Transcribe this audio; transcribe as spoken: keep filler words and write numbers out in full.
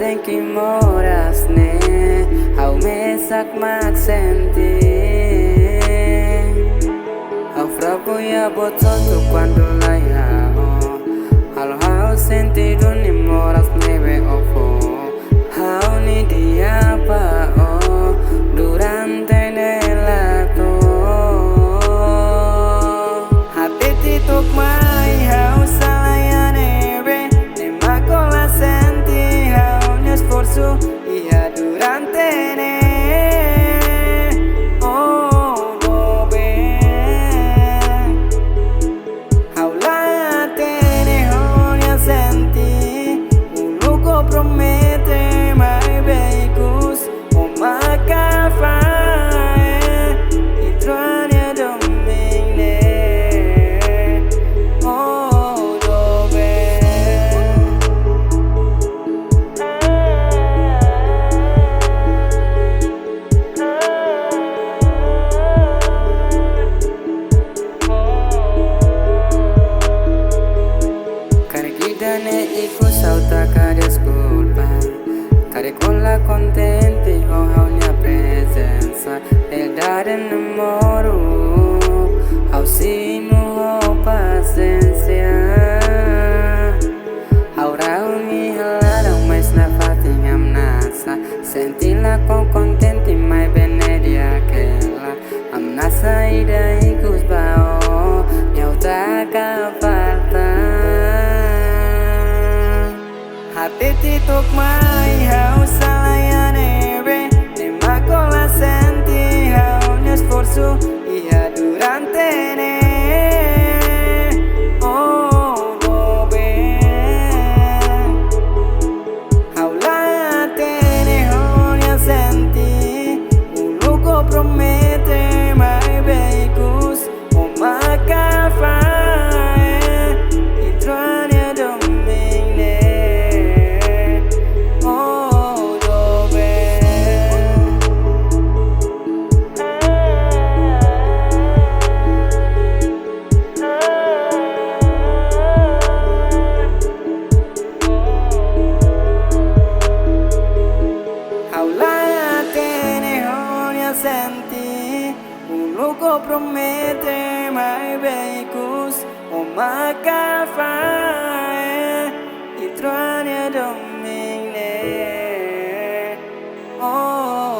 Tenke moras ne'e, ha'u mesak mak sente. Ha'u fraku iha buat hotu kuandu la iha ó. Halo ha'u sente duni moras ne'ebé ó fó. Ha'u-nia di'ak ba ó durante ne'e la to'o. Hatete took mai ha'u sala iha ne'ebé, ne'e mak ó la sente ha'u-nia esforsu iha durante ne'e. Oh, doben. Ha'u la hatene ó-nia sente, uluk ó promete maibé ikus ó maka fahe, ita-nia domin ne'e. Oh, doben. Karik ida-ne'e ikus ha'u taka deskulpa. Karik ó la kontente ho ha'u-nia prezensa. Realidade ne'e moruk, ha'u simu ho pasiénsia. Ha'u rau nia laran, mais nafatin hamnasa. Sente la kontente maibé ne'e di'ak hela. Hamnasa ida ikus ba ó, ha'u taka falta. Hatete took mai ha'u sala iha ne'ebé, ne'e mak ó la sente ha'u-nia esforsu iha durante ne'e. Oh, doben. Ha'u la hatene ó-nia sente, uluk ó promete maibé ikus ó maka fahe, ita-nia domin ne'e. Oh, doben. Ha'u la hatene ó-nia sente, uluk ó promete maibé ikus ó maka fahe, ita-nia domin ne'e. Oh,